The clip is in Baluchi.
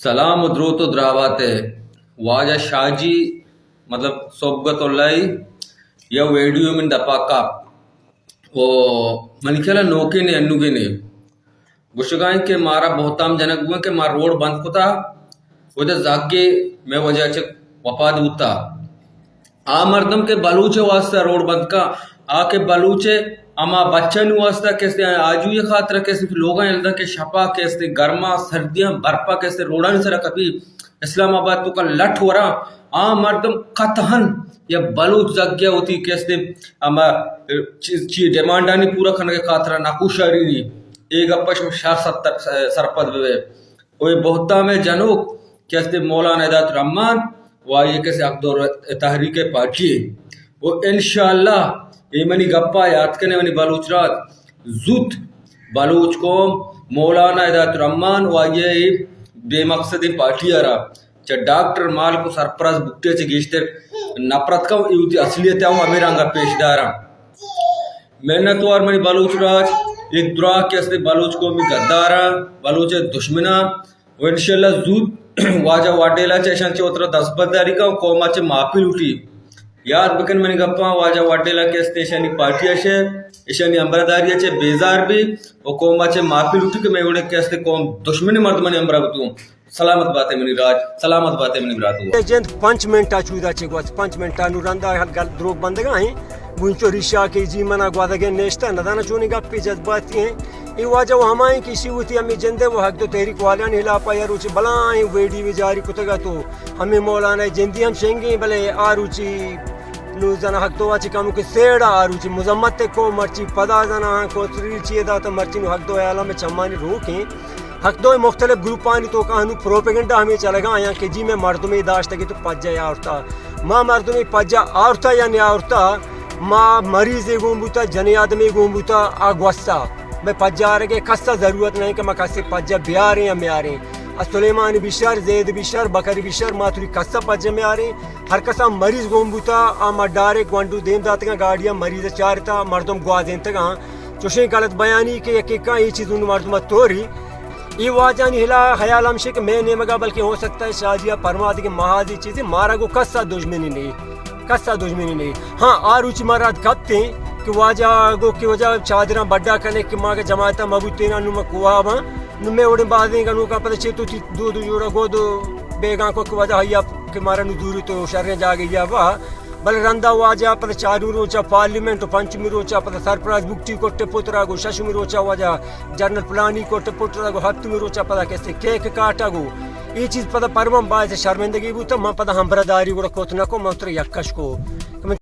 سلام و دروت و دراوات ء واجہ شاہ جی، مطلب سبقت اللہ ء یا ویڈیو من دپا کاپ و منی خیال ء نوکیں نے انوگیں نے گوشگائیں کہ مارا بہتام جنگ بوئیں کہ ما روڈ بند کتا، وجہ زاگے میں وجہ چہ وپاد بوتا۔ آ مردم کہ بلوچ ء واستہ روڈ بند کن، آ کہ بلوچ ء ہما بچانی واستہ کہ استیں آجوئی ء خاطر کہ استیں لوگاں یلدا کہ شپا کہ استیں گرما سردیاں برپا کہ استیں روڈانی سرا کپی، اسلام آباد توکا لٹ وراں، آ مردم قطعاً یا بلوچ زگیا وتی کہ استیں ہما چیز چی ڈیمانڈانی پورا کنگ ء خاطر ناکوشاری نی۔ اے گپا شما شر ست-، سرپد بہ بئے۔ و اے بہتام ء جنوک کہ است مولانا ہدایت الرحمان و آئی ء کسے حق دور تحریک ء پارٹی ء۔ و انشاءاللہ اے منی گپا یات کنے منی بلوچ راج، زوت بلوچ قوم مولانا ہدایت الرحمان و آئی ء اے بے مقصدیں پارٹی ء را چہ ڈاکٹر مالک و سرفراز بگٹی ء چہ گیشتر نفرت کن، اے وتی اصلیت ء ہم ہمے رنگ ء پیش داراں۔ منتوار منی بلوچ راج، اے دراہ کہ است بلوچ قومی غداراں، بلوچ دشمناں، و انشاءاللہ زوت واجہ واڈیلا چہ اشان چہ وترا دست برداری کن و قوما چہ معافی لوٹی۔ یاد بکن منی گپاں، واجہ واڈیلا کہ است اشانی پارٹی ء شے، اشانی ہمبرداری ء چہ بیزار بی و قوما چہ معافی لوٹی کہ میں وڑے کہ است قوم دشمن مردمانی ہمبرا بتوں۔ سلامت باتے منی راج، سلامت باتے منی براتو۔ جند پنچ منٹ ء چودا چہ گوست، پنچ منٹ ء نو رندا گل دروگ بندگا ہیں۔ گونچو ریشا کہ جی منا گوادگے نشتہ، ندانا چونی گپی جذباتی ہیں۔ اے واجہ و ہمائیں کہ اسی وتی ہمیں جندے و حق دو تحریک والیان خلاف آیا روچی بلائیں ویڈیو جاری کتگا تو ہمیں مولانا جندی ہم شنگیں، بلے آ روچی نو زنا حق دو واچی کمو کہ سیڑا آ روچی مذمت کو مرچی پدا زنا ہاں کو سری چیے داتا مرچی نو حق دو عالم چمانی روکیں۔ حق دو مختلف گروپانی توکا ہنو پروپیگنڈا ہمیں چلگا آیاں کہ جی میں مردمے داشتگی تو پجا آورتا، ما مردمے پجا آورتا یا نہ آورتا، ما مریضے گون بوتا، جنی آدمے گون بوتا، آ گوستا۔ میں پجا آرگے کسا ضرورت نہیں کہ ما کسے پجا بیاریں یا میاریں۔ آ سلیمان بشار، زید بشار، بکر بشار، ما توری کسا پجا میاریں۔ ہر کسا مریض گون بوتا، آ ما ڈائریکٹ گونڈو دیم داتگاں، گاڑیاں مریض چارتا، مردم گوازینتگاں۔ چوشیں غلط بیانی کہ یک یکاں اے چیز انو مردم توری۔ اے واجہانی ہلا خیال ہمشے کہ مئے نیمگا بلکہ ہو سکتا ہے شادی یا پرمادگی محاذی چیزیں مارا گو کسا دشمنی نہیں، کسا دشمنی نہیں۔ ہاں، آ روچی ما رات کپتیں کہ واجہ گو کہ واجہ چادراں بڈا کنے کہ ما کہ جماعتا مبوتینا نو ما کواباں، نو مئے وڑیں بازیں گنوکا پدا چے تو تی دو دو جوڑا گو دو بیگاں کو کہ واجہ ہیا کہ مارا نو دوری تو شریں جاگہ یا با۔ بلے رندا واجہ پدا چارمی روچا پارلیمنٹ و پنچمی روچا پدا سرپرائز بگٹی کٹے پترا گو، ششمی روچا واجہ جنرل پلانی کٹے پترا گو، ہفتمی روچا پدا کسے کیک کاٹا گو۔ اے چیز پدا پر من باعث شرمندگی بوتا، من پدا ہمبرداری گڑا کت نکو، من ترا یکش کو کہ من